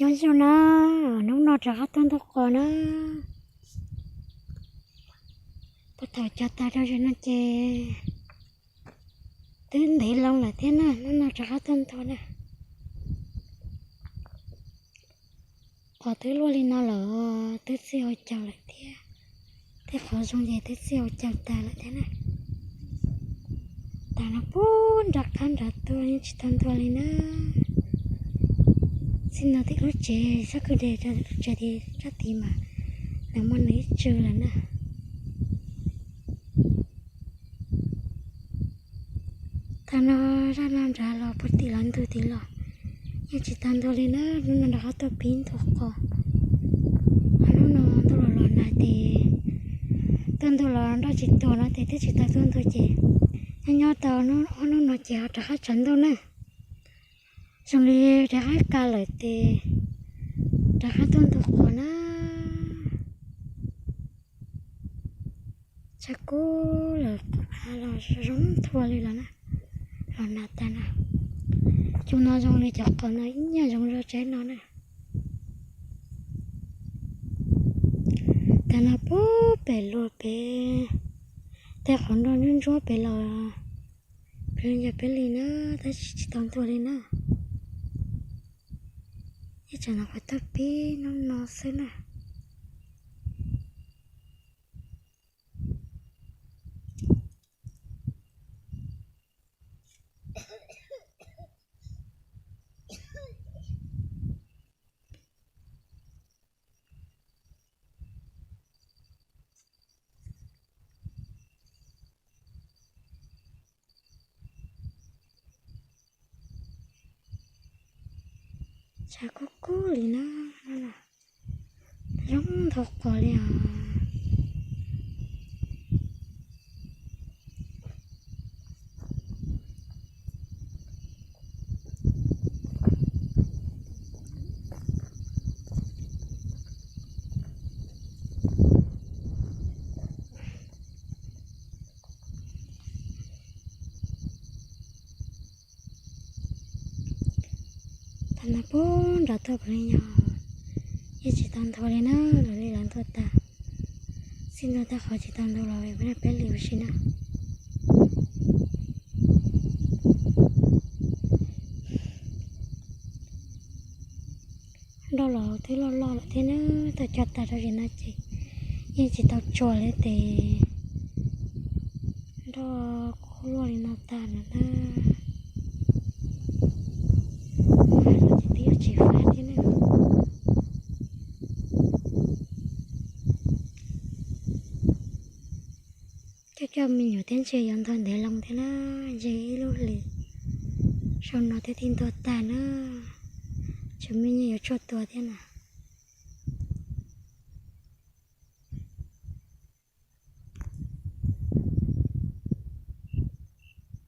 Nyob zoo na, hnub no rov qab tuaj ntuj qos na. Puag thaum cog tas rau zaum no ces twb ntev loo lawm thiab na, hnub no rov qab tuaj ntuj na. Qos twb luaj li no lawm, twb txij hauv caug lawm thiab. Tej qhov zoo ces twb txij hauv caug tas lawm thiab na. Tas no puag nram qab nrad tuaj yeej tsis tau ntuj li na. Txij no tim lub tsev sab kwj deg rau lub tsev tim sab tid mas nws muaj nws ib tsw lawm na. Tas no zaj no nrad los puag tim los ntug tid los yeej tsis tau ntuj li na, hnub no rov qab tuaj pib ntuj qos. Hnub no ntuj los los nag ces tuaj ntuj los nroj tsis tuag no ces twb tsis tau tuaj ntuj ces nyob nyob tau ob hnub no ces ho rov qab tshav ntuj na. Zoo li rov qab kaj lawm ces rov qab tuaj ntuj qos na. Tshav kub lawm, los zoo thua li los na, los nag tas na. Cov no zoo li cov qos no ib nyuag zoo zog tsaib no na. Tas no puag pem luag pem, tej qhov nroj ntsuab ntsuab pem los pem yog peb li na, tab sis tsis tau ntuj li na. Ib tsam no qhov twb pib hnub no xwb na. Tshav kub kub li na, zoo ntau qos li os. Tas no puag nram tuaj pem li yog yeej tsis tau ntuj li na, lawv li lawv ntuj tas. Txij ntuj tag qhov tsis tau ntuj los peb li ua si na. Nroj los twb loj loj lawm thiab na, tau cog tas rau zaum no ces yeej tsis tau tsuas li ces nroj kuj luaj li no tag no na. Ces twb yuav tsis fab thiab na. Coj coj me nyuam thiab ntshe yuav ntog ntev loo thiab na, ntshe ib lub hlis sau no thiaj thiaj ntuj tag na. Tshuav me nyuam yuav tshuaj tua thiab na.